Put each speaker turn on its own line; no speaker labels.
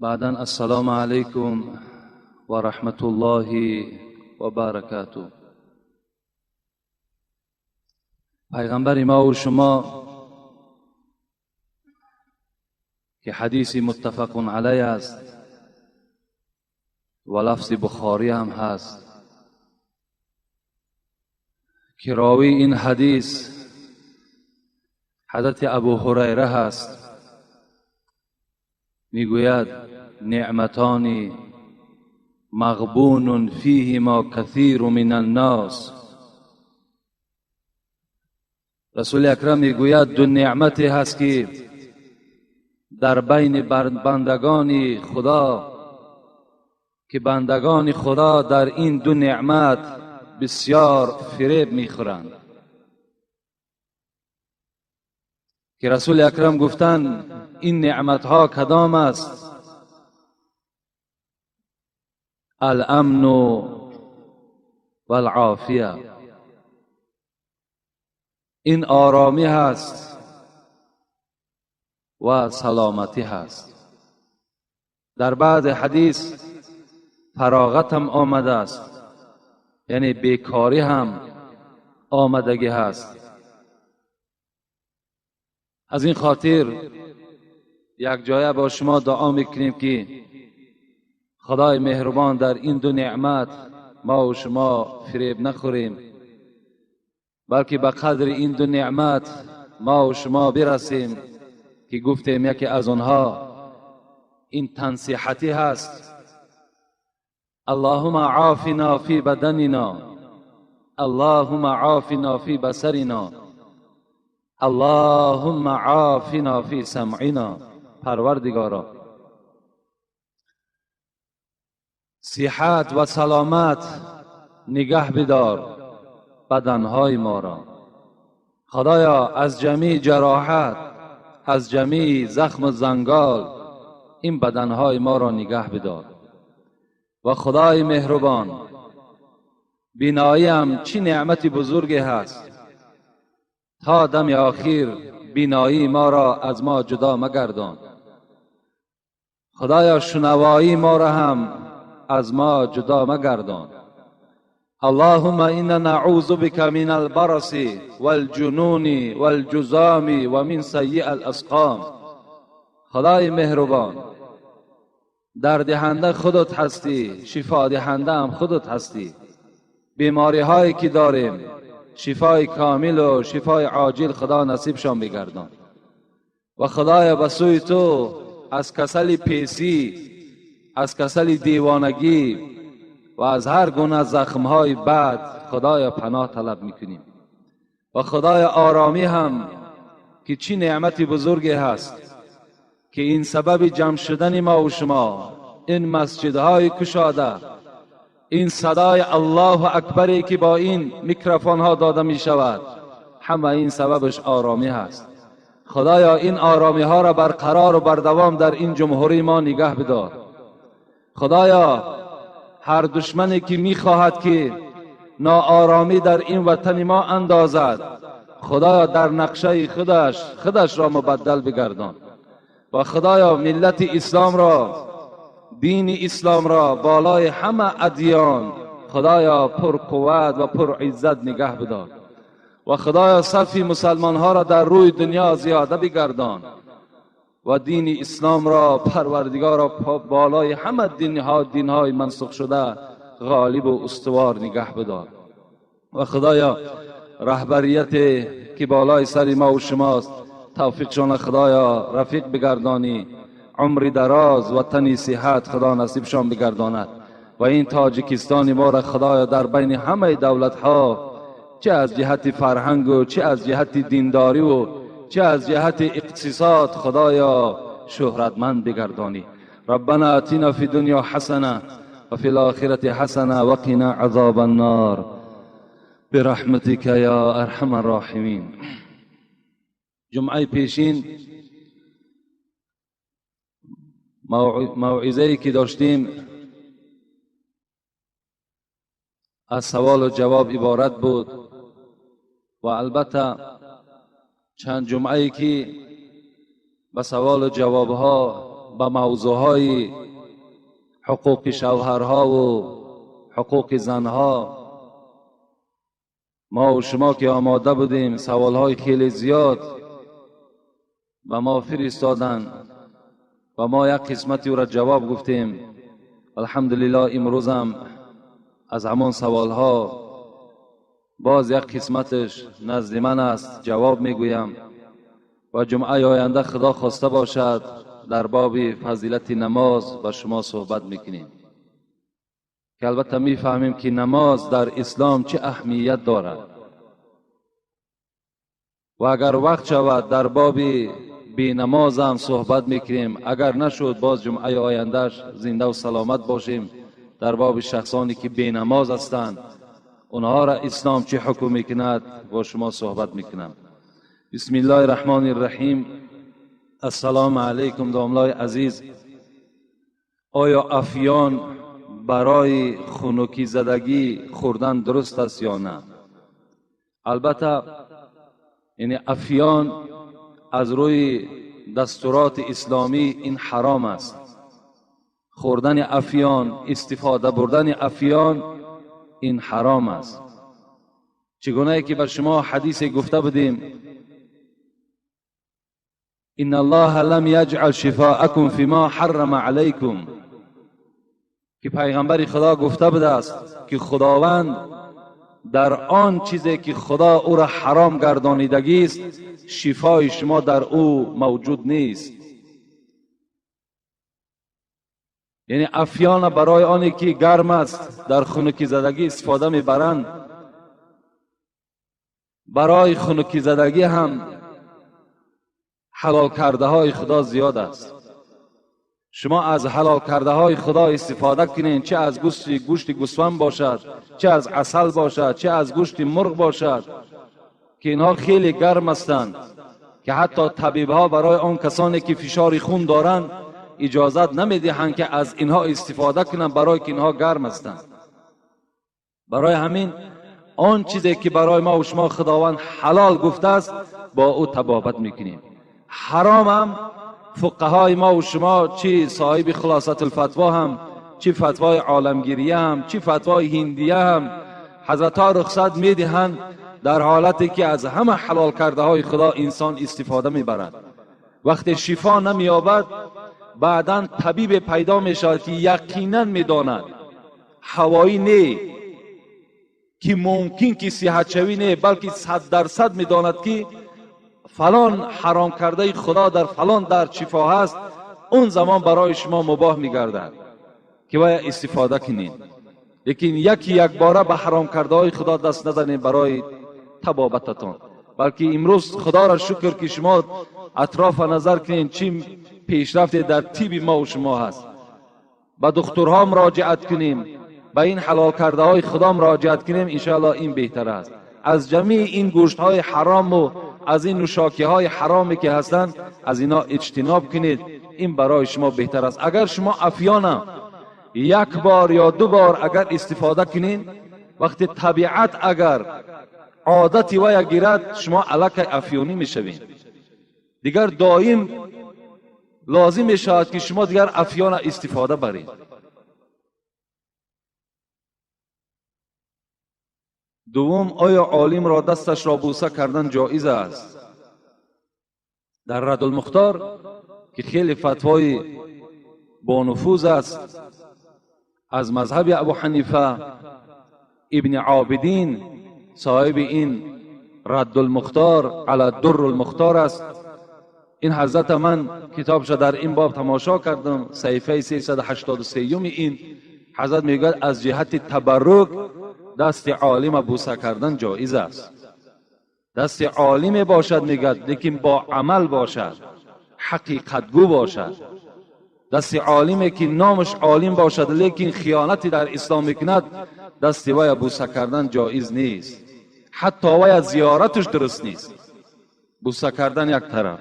بعدا السلام علیکم و رحمت الله و برکاته. پیغمبر ما و شما که حدیث متفق علیه است و لفظ بخاری هم هست که راوی این حدیث حضرت ابو هریره هست، میگوید نعمتان مغبون فیهما کثیر من الناس. رسول اکرم میگوید دو نعمتی هست که در بین بندگان خدا، که بندگان خدا در این دو نعمت بسیار فریب میخورند. که رسول اکرم گفتند این نعمتها کدام است؟ الامن والعافیه. این آرامی هست و سلامتی هست. در بعد حدیث فراغت هم آمده است، یعنی بیکاری هم آمدگی هست. از این خاطر یک جایه با شما دعا میکنیم که خدای مهربان در این دو نعمت ما و شما فریب نخوریم، بلکه به قدر این دو نعمت ما و شما برسیم که گفتیم یکی از آنها این تنصیحتی هست. اللهم عافنا فی بدننا، اللهم عافنا فی بصرنا، اللهم عافنا فی سمعنا. پروردگارا صحت و سلامت نگه بدار بدنهای ما را. خدایا از جمیع جراحت، از جمیع زخم و زنگال این بدنهای ما را نگه بدار. و خدای مهربان بینایی چی نعمت بزرگی هست، تا دم آخر بینایی ما را از ما جدا مگردان. خدایا شنوایی ما را هم از ما جدا مگردان. اللهم انا نعوذ بك من البرص والجنون والجزام ومن سیء الاسقام. خدای مهربان دردهنده خودت هستی، شفا دهنده هم خودت هستی. بیماری هایی که داریم شفای کامل و شفای عاجل خدا نصیبشان بگردان. و خدایا به سوی تو از کسل پیسی، از کسل دیوانگی و از هر گونه زخمهای بد خدایا پناه طلب میکنیم. و خدای آرامی هم که چی نعمت بزرگی هست که این سبب جمع شدن ما و شما، این مسجدهای کشاده، این صدای الله اکبری که با این میکروفون ها داده می شود، همه این سببش آرامی هست. خدایا این آرامی ها را برقرار و بردوام در این جمهوری ما نگه بدار. خدایا هر دشمنی که می خواهد که ناآرامی در این وطن ما اندازد، خدایا در نقشه خودش را مبدل بگردان. و خدایا ملت اسلام را، دین اسلام را بالای همه ادیان خدایا پر قوت و پر عزت نگه بدار. و خدایا صف مسلمان ها را در روی دنیا زیاده بگردان و دین اسلام را پروردگار را بالای همه دینهای منسوخ شده غالب و استوار نگه بدار. و خدایا رهبریت که بالای سر ما و شماست توفیقشان خدایا رفیق بگردانی، عمر دراز و تنی صحت خدا نصیبشان بگرداند. و این تاجیکستان ما را خدایا در بین همه دولت ها، چه از جهت فرهنگ و چه از جهت دینداری و چه از جهت اقتصاد خدایا شهرتمند بگردانی. ربنا آتنا فی دنیا حسنه و فی الاخرة حسنه وقنا عذاب النار برحمتك یا ارحم الراحمین. جمعه پیشین موعظه‌ای که داشتیم از سوال و جواب عبارت بود و البته چند جمعه‌ای که به سوال و جوابها به موضوعهای حقوق شوهرها و حقوق زنها ما و شما که آماده بودیم، سوالهای خیلی زیاد و ما فرستادن و ما یک قسمتی را جواب گفتیم. الحمدلله امروز هم از همان سوالها باز یک قسمتش نزد من است، جواب میگویم و جمعه آینده خدا خواسته باشد در باب فضیلت نماز با شما صحبت میکنیم که البته میفهمیم که نماز در اسلام چه اهمیت دارد و اگر وقت شود در باب بی نماز هم صحبت میکنیم، اگر نشد باز جمعه آیندهش زنده و سلامت باشیم در باب شخصانی که بی نماز هستند اونها را اسلام چه حکم میکند با شما صحبت میکنم. بسم الله الرحمن الرحیم. السلام علیکم داملای عزیز. آیا افیان برای خنکی زدگی خوردن درست است یا نه؟ البته یعنی افیان از روی دستورات اسلامی این حرام است. خوردن افیان، استفاده بردن افیان این حرام است. چگونه که بر شما حدیث گفته بودیم، ان الله لم یجعل شفاءکم فیما حرم علیکم، که پیغمبر خدا گفته بوده است که خداوند در آن چیزی که خدا او را حرام گردانیدگی است شفای شما در او موجود نیست. یعنی افیان برای آنی که گرم است در خنکی زدگی استفاده میبرند، برای خنکی زدگی هم حلال کرده های خدا زیاد است. شما از حلال کرده های خدا استفاده کنین، چه از گوشت گوسفند باشد، چه از عسل باشد، چه از گوشت مرغ باشد که اینها خیلی گرم هستند که حتی طبیب ها برای آن کسانی که فشار خون دارند اجازت نمیدهند که از اینها استفاده کنند، برای که اینها گرم هستند. برای همین آن چیزی که برای ما و شما خداوند حلال گفته است با او تبابت میکنیم. حرام هم فقهای ما و شما، چی صاحب خلاصت الفتوا هم، چی فتوای عالمگیریه هم، چی فتوای هندیه هم، حضرت ها رخصت میدهند در حالتی که از همه حلال کرده های خدا انسان استفاده میبرد. وقتی شفا نمییابد بعدا طبیب پیدا میشود که یقینا میداند، هوایی نه که ممکن که صحت شوی نه، بلکه 100% میداند که فلان حرام کرده خدا در فلان درد شفا هست، اون زمان برای شما مباح میگردد که باید استفاده کنید. لیکن یکی یک باره به حرام کرده های خدا دست نزنید برای تبابتتان، بلکه امروز خدا را شکر که شما اطراف نظر کنید چی پیشرفت در طب ما و شما هست. به دکترها مراجعت کنیم، به این حلال کرده های خدا مراجعت کنیم، انشاءالله این بهتر است. از جمیع این گوشت های حرام و از این نوشاکی های حرامی که هستند از اینا اجتناب کنید، این برای شما بهتر است. اگر شما افیانا یک بار یا دو بار اگر استفاده کنید، وقتی طبیعت اگر عادتی ویا گیرد شما علاقه افیونی میشوید، دیگر دائم لازم میشود که شما دیگر افیان استفاده برید. دوم، آیا عالم را دستش را بوسه کردن جایز است؟ در رد المختار که خیلی فتوای با نفوذ است از مذهب ابو حنیفه، ابن عابدین صاحب این رد المختار علی در المختار است. این حضرت من کتابش در این باب تماشا کردم، صحیفه 383 این حضرت میگوید از جهت تبرک دست عالم بوسه کردن جایز است. دست عالم باشد میگد، لیکن با عمل باشد، حقیقتگو باشد. دست عالمی که نامش عالم باشد لیکن خیانتی در اسلام میکند، دست وی بوسه کردن جایز نیست، حتی وی زیارتش درست نیست. بوسه کردن یک طرف.